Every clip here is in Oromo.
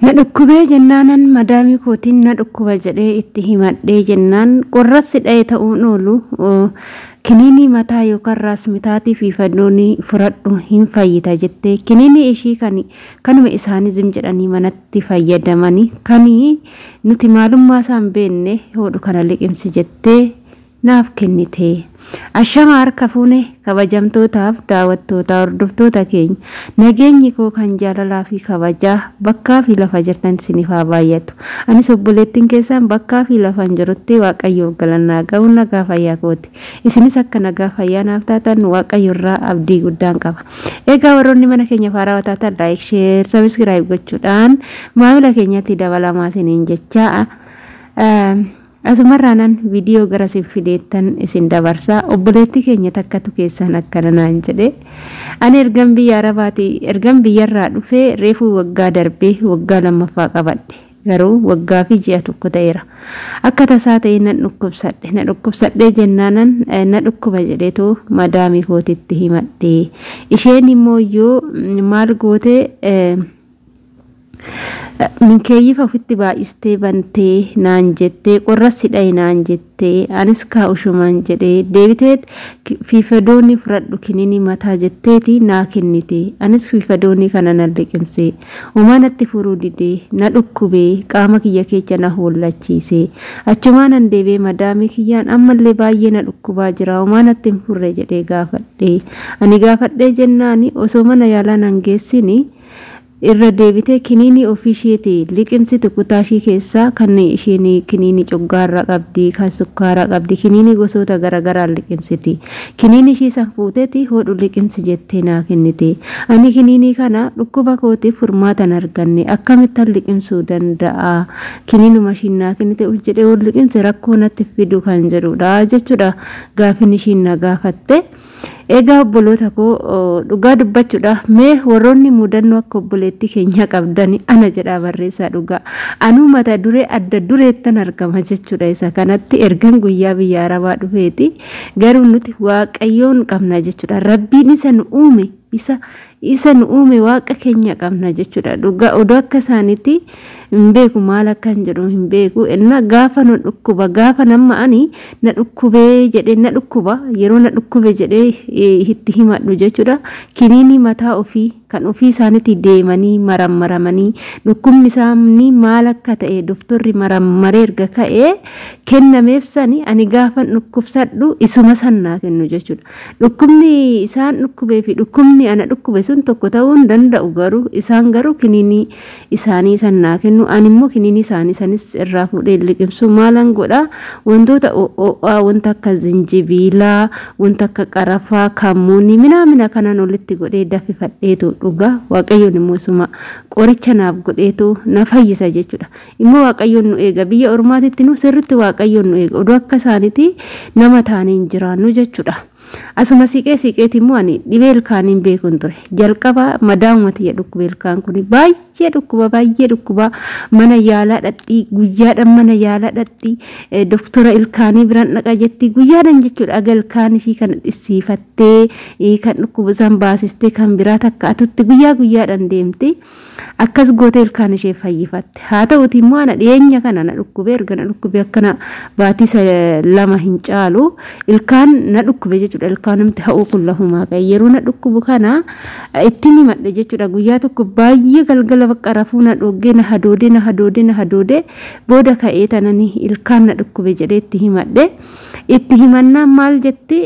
Na dhukkubee jennaanan madaamii kootiin na dhukkuba jedhee itti himadhee jennaan qorrassi dha'e ta'uun oolu kiniinii mataa yookaan raasmitaatii fi fannoonii fudhadhu hin fayyita jettee kiniinii ishii kan kanuma isaanii zim jedhanii manatti fayyadamanii kan nuti maalummaa isaan beekne hodhu kana liqimsi jettee naaf kennite. Ashama harka fuune kabajamtootaaf daawwattoota hordoftoota keenya, nageenyi koo kan jaalalaa fi kabajaa bakkaa fi lafa jirtan isiniif haa baay'atu. Anis obboleettiin keessan bakkaa fi lafa hin jirutti Waaqayyoof galannaa ga'u nagaa fayyaa kooti. Isinis akka nagaa fayyaa naaf taatan Waaqayyo irraa abdii guddaan qaba. Egaa warroonni mana keenya faaraa taatan like, share, subscribe gochuudhaan maamila keenyatti dabalamaa isiniin jechaa. Asumarraanan viidiyoo gara isin fideettan isin dabarsaa. Obboleettii keenya takkatu keessaan akkana naan jedhe. Ani ergan biyya Arabaati ergan biyyarraa dhufee reefuu waggaa darbee waggaa lammaffaa qabadhe. Garuu waggaa fi ji'a tokko ta'eera. Akka tasaa ta'e nan dhukkubsadhe. Na dhukkubsadhee jennaanan na dhukkuba jedheetu madaamii kootitti himadhe. Isheen immoo iyyuu maal gootee minkeeyyifa ofitti baay'istee bantee naan jettee, qorrassi dhaye naan jettee, anis kaa'ushumaan jedhee deebitee fiifadoonni fudhadhu kiniinii mataa jetteeti naa kennite. Anis fiifadoonni kana nan liqimse. Homaa natti furuu didee na dhukkubee qaama kiyya keessa na hollachiise. Achumaan an deebee madaamii kiyyaan ammallee baay'ee na dhukkubaa jira, homaa natti hin furre jedhee gaafadhe. Ani gaafadhee jennaani osoo mana yaalaa nan geessini irra deebitee kiniinii ofii isheeti liqimsitu kutaa ishii keessaa kan isheen kiniinii coggaarraa qabdi, kan sukkaaraa qabdi, kiniinii gosoota garaagaraa liqimsiti. Kiniinii ishii san fuuteeti hodhu liqimsi jettee naa kennite. Ani kiniinii kana dhukkuba kootiif furmaata hin arganne, akkamittan liqimsuu danda'a? Kiniinuma ishiin naa kennite ol jedhee ol liqimse rakkoo natti fidu kan jedhudha jechuudha gaafin ishiin na gaafatte. Egaa obboloota koo, dhugaa dubbachuudhaaf mee warroonni mudannoo akka obboleettii keenya qabdan ana jedhaa barreessaa dhugaa. Anuu mata duree adda dureettan argama jechuudha isa kanatti ergan guyyaa biyya Arabaa dhufeeti. Garuu nuti Waaqayyoon qabna jechuudha. Rabbiin isa nu uume isa nu uume Waaqa keenya qabna jechuudha. Dhugaa odoo akka isaaniitti hin beeku, maal akka hin jedhu hin beeku. Inna gaafa nu dhukkuba, gaafa nama ani na dhukkubee jedhee na dhukkuba, yeroo na dhukkube jedhee itti himadhu jechuudha. Kiniinii mataa ofii kan ofii isaaniitti deemanii marammaramanii dhukkubni isaanii maal akka ta'e doktorri marammaree erga ka'ee kennameef sani ani gaafa dhukkubsadhu isuma san naa kennu jechuudha. Dhukkubni isaan dhukkubee fi dhukkubni ana dhukkube sun tokko ta'uu hin danda'u, garuu isaan garuu kiniinii isaanii san naa kennu, ani immoo kiniinii isaanii sanis irraa fuudhee liqimsu. Maalan godhaa? Wantoota ho'aa, wanta akka zinjibiilaa, wanta akka qarafaa, kammuunii minaamina kanan walitti godhee daffifadheetu dhugaa. Waaqayyoon immoo isuma qoricha naaf godheetu na fayyisa jechuudha. Immoo Waaqayyoon nu eega, biyya ormaatitti nu sirriitti Waaqayyoon nu eega, oduu akka isaaniitti nama taanee hin jiraannu jechuudha. Asuma siqee siqeeti immoo ani dhibee ilkaaniin beekuun ture. Jalqaba madaamuma tiyya dhukkube, ilkaan kun baay'ee dhukkuba, baay'ee dhukkuba, mana yaalaa dhadhii guyyaadhaan, mana yaalaa dhadhii, doktora ilkaanii biraan dhaqa jetti guyyaadhaan jechuudha. Aga ilkaan ishii kana dhissiifattee kan dhukkubu isaan baasistee kan biraa takka atutti guyyaa guyyaadhaan deemti. Akkas gootee ilkaan ishee fayyifatte. Haa ta'uti immoo ana dhiyeenya kana na dhukkube, erga na dhukkube akkana baatii 2 hin caalu ilkaan na dhukkube jechuudha. Ilkaanumti ha'uu kun lafumaa ka'e yeroo na dhukkubu kana ittiin himadhe jechuudha. Guyyaa tokko baay'ee galgala bakka rafuu na dhoggee na hadoodee na hadoodee na hadoodee booda ka'ee tanani ilkaan na dhukkube jedhee itti himadhe. Itti himannaan maal jetti?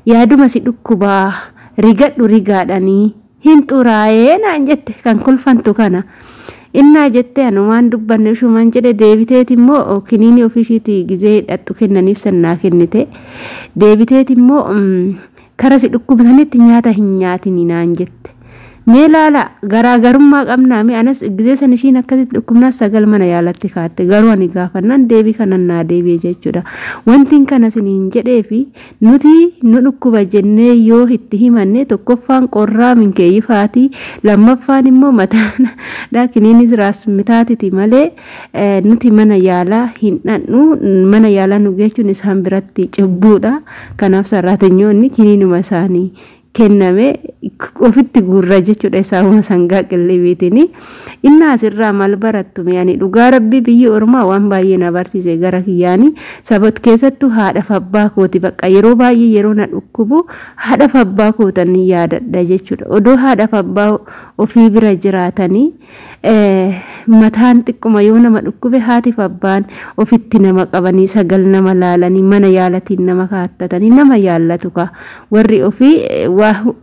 Yaaduma si dhukkubaa rigadhu rigaadhanii hin xuraa'ee naan jette kan kolfantu kana. Innaa jettee anumaan dubbanne ishumaan jedhe deebiteeti immoo kiniinii ofiishiitii gizee hidhattu kennaniif sannaa kennite. Deebiteeti immoo kara si dhukkubsanitti nyaata hin nyaatini naan jette. Mee laala, garaagarummaa qabnaa mee. Anas gizee san ishiin akkasitti dhukkubnaa 9 mana yaalatti kaatte, garuu ani gaafannaan deebii kanan naa deebi'e jechuudha. Wantiin kana isiniin jedhee fi nuti nu dhukkuba jennee yoo itti himanne tokkoffaan qorraa minkeeyyifaati, lammaffaan immoo mataadha kiniinis raas mitaatiti malee nuti mana yaalaa hin dhaqnu. Mana yaalaa nu geechuun isaan biratti cubbuudha. Kanaaf sarraatenyoonni kiniinuma isaanii Kenname ofitti guurra jechuudha isaanuma sangaa qilleebiitiin. Inni asirraa maal barattu? Ani dhugaa rabbii biyyi ormaa waan baay'ee na barsiise gara kiyyaanii. Sabat keessattuu haadha abbaa kooti, bakka yeroo baay'ee yeroo na dhukkubu haadha abbaa kootan yaadadha jechuudha. Odoo haadha abbaa ofii bira jiraatanii mataan xiqquma yoo nama dhukkube haatiif abbaan ofitti nama qabanii, sagal nama laalanii, mana yaalatiin nama kaattatanii nama yaallatu ka warri ofii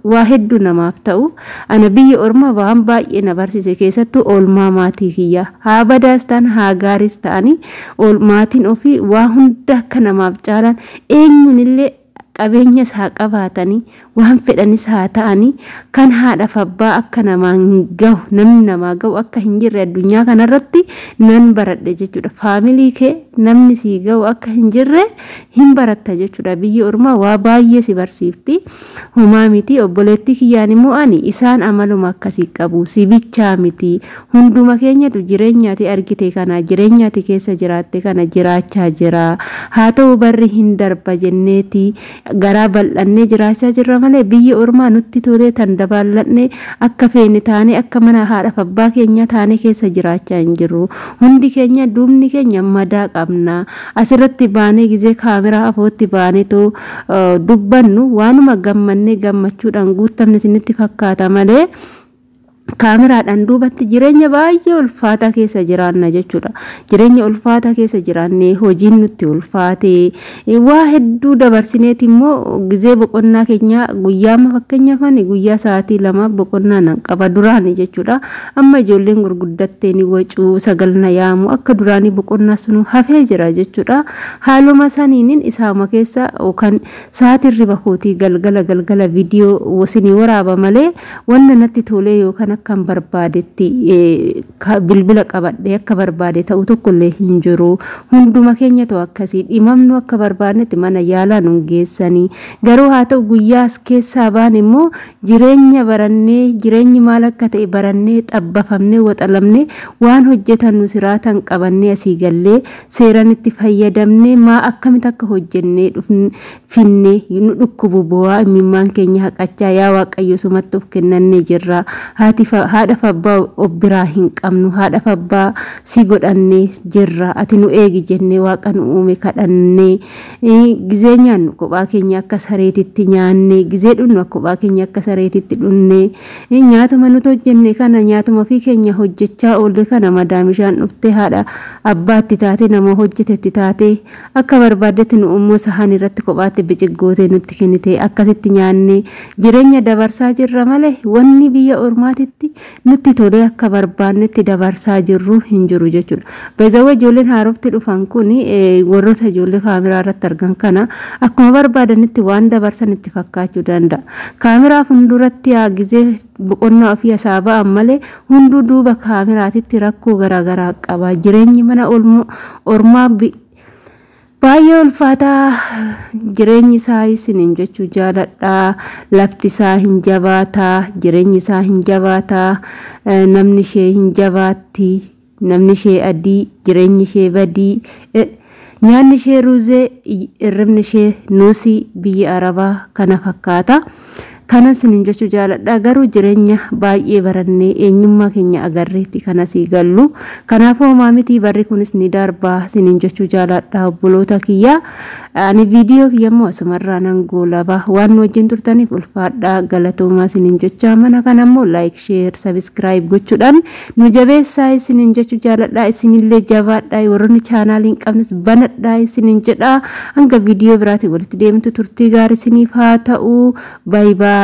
waa hedduu namaaf ta'u. Ana biyya ormaa waan baay'ee na barsiise, keessattuu oolmaa maatii kiyya. Haa badaas ta'an, haa gaariis ta'anii, maatiin ofii waa hunda akka namaaf caalan, eenyuun illee qabeenyas haa qabaatanii, waan fedhanis haa ta'anii, kan haadhaaf abbaa akka namaan gahu namni namaa gahu akka hin jirre addunyaa kanarratti nan baradhe jechuudha. Faamilii kee namni sii gahu akka hin jirre hin baratta jechuudha. Biyyi ormaa waa baay'ee si barsiifti. Homaa miti, obboleettii kiyyaan immoo ani isaan amaluma akkasii qabu, si bichaa miti, hunduma keenyatu jireenyaati argite kana, jireenyaati keessa jiraatte kana jiraachaa jira. Haa ta'u, barri hin darba jenneeti garaa bal'annee jiraachaa jirra malee biyyi ormaa nutti tolee tan dabaallanne akka feene taanee akka mana haadhaaf abbaa keenya taanee keessa jiraachaa hin jirru. Hundi keenya duubni keenya madaa qabna. Asirratti baanee gizee kaameraa afootti baanee too dubbannu waanuma gammannee gammachuudhaan guutamne isinitti fakkaata malee, kaameraadhaan duubatti jireenya baay'ee ulfaataa keessa jiraanna jechuudha. Jireenya ulfaataa keessa jiraannee, hojiin nutti ulfaatee, waa hedduu dabarsineeti immoo gizee boqonnaa keenya guyyaa, fakkeenyaaf ani guyyaa sa'aatii 2 boqonnaa nan qaba duraani jechuudha. Amma ijoolleen gurguddattee ni wacuu, sagal na yaamu, akka duraanii boqonnaa sunuu hafee jira jechuudha. Haaluma saniinin isaama keessa yookaan sa'aatiin riba kootii galgala galgala viidiyoo isinii waraaba malee, wanna natti tolee yookaan akkan barbaadetti bilbila qabadhee akka barbaade ta'u tokkollee hin jiru. Hunduma keenyatu akkasii dhimamnu, akka barbaadnetti mana yaalaa nu geessanii. Garuu haa ta'u, guyyaa as keessaa baan immoo jireenya barannee, jireenyi maal akka ta'e barannee, xabbafamnee, waxalamnee, waan hojjetannu siraatan qabannee asii gallee seeran itti fayyadamnee maa akkamitti akka hojjennee finnee nu dhukkubu bu'aa imimmaan keenya haqachaa yaa Waaqayyo sumatti of kennannee jirra. Haadha abbaa of biraa hin qabnu, haadha abbaa si godhannee jirra, ati nu eegi jennee waaqa nu uume kadhannee, gizee nyaannu kophaa keenya akka sareetitti nyaanne, gizee dhunnu kophaa keenya akka sareetitti dhunne, nyaatuma nuti hojjenne kana, nyaatuma ofii keenya hojjechaa oolle kana madaamishaan dhuftee haadha abbaatti taate, nama hojjetetti taate, akka barbaaddetti nu immoo sahan irratti kophaatti biciggootee nutti kennite, akkasitti nyaanne jireenya dabarsaa jirra malee wanni biyya ormaatitti nutti tolee akka barbaannetti dabarsaa jirru hin jiru jechuudha. Beezawwa ijoolleen haarofti dhufan kun warroota ijoollee kaameraa irratti argan kana akkuma barbaadanitti waan dabarsan itti fakkaachuu danda'a. Kaameraa fuulduratti haa gizee boqonnaa ofii isaa ba'an malee hunduu duuba kaameraatitti rakkoo garaagaraa qaba. Jireenyi mana ormaa baay'ee ulfaataa, jireenyi isaa isiniin jechuu jaaladha. Lafti isaa hin jabaataa, jireenyi isaa hin jabaataa, namni ishee hin jabaatti, namni ishee adii, jireenyi ishee badii, nyaanni ishee ruuzee, hirribni ishee nuusii, biyya arabaa kana fakkaata. Kana isiniin jechuu jaaladha. Garuu jireenya baay'ee barannee eenyummaa keenya agarreetti kanas gallu. Kanaafuu homaa miti, barri kunis ni darbaa isiniin jechuu jaaladha, obboloota kiyya. Ani viidiyoo kiyya immoo asumarraa nan goolaba. Waan nu wajjin turtaniif ulfaadhaa, galatoomaa isiniin jecha, mana kana immoo like, share, subscribe gochuudhaan nu jabeessaa isiniin jechuu jaaladha. Isinillee jabaadhaa, warroonni chaanaalii hin qabnes banadhaa isiniin jedha. Hanga viidiyoo biraatiin walitti deemtu turtii gaarii isiniif haa ta'u. Baay baay.